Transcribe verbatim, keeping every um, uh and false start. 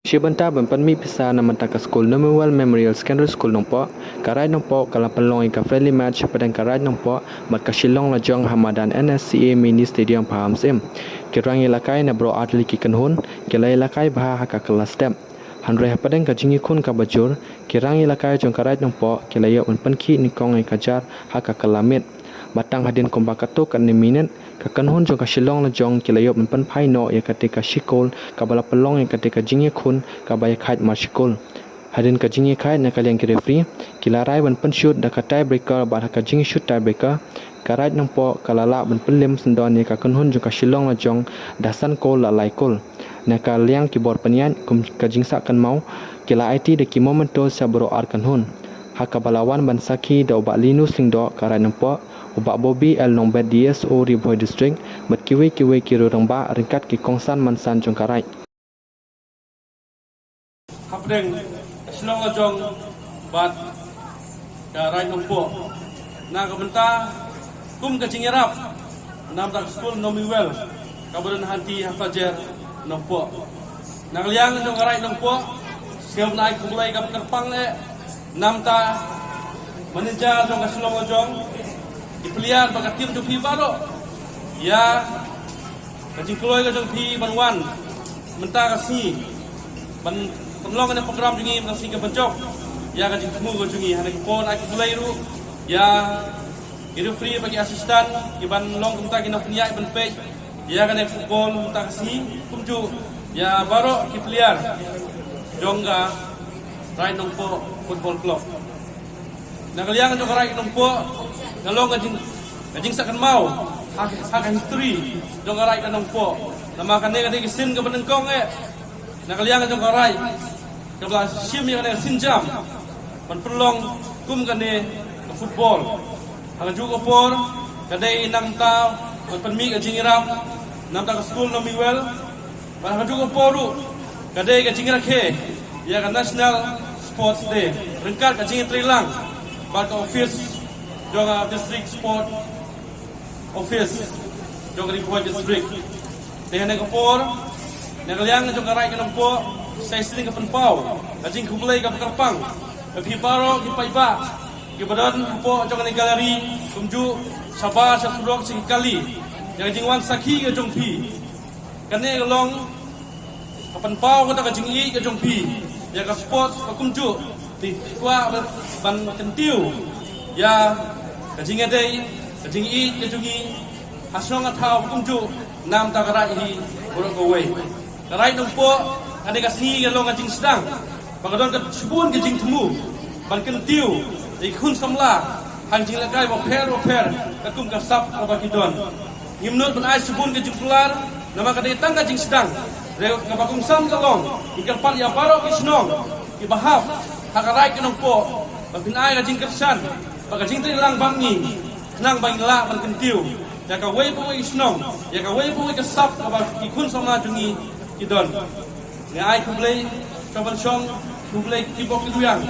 Shi bynta ban pynmih pisa na bynta ka skul Nomiwell Memorial Secondary School Nongpoh, ka Raid Nongpoh ka la pynlong ïa ka friendly match hapdeng ka Raid Nongpoh bad ka Shillong Lajong ha madan N S C A Mini Stadium Pahamsyiem. Ki rang ïalehkai na baroh artylli ki kynhun ki la ïalehkai bha ha ka kylla step. Hynrei hapdeng ka jingïakhun kaba jur, ki rang ïalehkai jong ka Raid Nongpoh ki la ïoh ban pynkhih nyngkong ïa ka jar ha ka kylla miet. Bad tang hadien kumba katto katne minit, ka kynhun jong ka Shillong Lajong ki la ïoh ban pynphai noh ïa katei ka shi kol kaba la pynlong ïa katei ka jingïakhun kaba ïakhaid mar shi kol. Hadien ka jingïakhaid na ka liang ki referee, ki la rai ban pynshut da ka tiebreaker bad ha ka jingshut tiebreaker, ka Raid Nongpoh ka la lah ban pynlem syndon ïa ka kynhun jong ka Shillong Lajong da san kol la lai kol. Na ka liang ki bor pynïaid kum ka jingsah kynmaw, ki la aiti da ki mementos sha baroh ar kynhun. Ha kaba la wan ban sakhi da u Bah Linus Lyngdoh ka Raid Nongpoh, u Bah Bobby L Nongbet D S O Ri Bhoi District, bad kiwei kiwei ki riew rangbah ryngkat ki kongsan mansan jong ka Raid. Hapdeng ka Shillong Lajong bad ka Raid Nongpoh. Na ka bynta kum ka jingïarap na bynta ka skul Nomiwell kaba don hangtei ha Sajer Nongpoh. Na ka liang jong ka Raid Nongpoh, sngewbha ai khublei kaba kyrpang eh na bynta manager jong ka Shillong Lajong, ki player bad ka team jong phi baroh. Ïa ka jingkloi ka jong phi ban wan mynta ka sngi ban pynlong kane program jong ngi mynta ka sngi ka ban jop ïa ka jingthmu ka jong ngi. Ha kane ka por ai khublei ruh ïa ki referee bad ki assistant ki ban long kumta ki nongpynïaid ban peit ïa kane ka football mynta ka sngi, kumjuh ïa baroh ki player jong ka Raid Nongpoh Football Club. Na ka liang jong ka Raid Nongpoh, ka long ka jing, ka jingsah kynmaw ha, ha ka history jong ka Raid Nongpoh. Namar kane ka dei ka sien kaba nyngkong eh na ka liang jong ka Raid kaba la shim ïa kane ka sienjam ban pynlong kum kane ka football. Ha kajuh ka por ka dei na bynta ban pynmih ka jingïarap na bynta ka skul Nomiwell. Bad ha kajuh ka por ruh ka dei ka jingrakhe ïa ka National Sports Day ryngkat ka jingïatreilang bad ka office jong ka District Sport Office jong ka Ri Bhoi District. Te ha kane ka por na ka liang jong ka Raid ka Nongpoh, sa shisien ka pynpaw ka jingkhublei kaba kyrpang ïa phi baroh ki paidbah kiba don hapoh jong kane ka gallery, kumjuh shabar sha surok sha ki kali ïa ka jingwan sakhi ka jong phi. Kane ka long ka pynpaw kata ka jingïeit ka jong phi ïa ka sports, ka kumjuh phi kwah ban, ban kyntiew ïa ka jingïadei, ka jingïeit ka jong ngi ha shnong ha thaw, kumjuh na bynta ka Raid hi baroh kawei. Ka Raid Nongpoh, kane ka sngi ka long ka jingsdang ba ka don ka shibun ka jingthmu ban kyntiew ïa ki khun samla ha ki jinglehkai bapher bapher katkum ka sap kaba ki don. Ngim nud ban ai shibun ka jingkular namar ka dei tang ka jingsdang. Hynrei kaba kongsan ka long, ngi kyrpad ïa baroh ki shnong kiba hap ha ka Raid ka Nongpoh ba phin ai ka jingkyrshan bad ka jingtreilang bad ngi khnang ba ngin lah ban kyntiew ïa kawei pa kawei ka shnong, ïa kawei pa kawei ka sap kaba ki khun samla jong ngi ki don. Nga ai khublei sha ban shong, khublei ki bok ki rwiang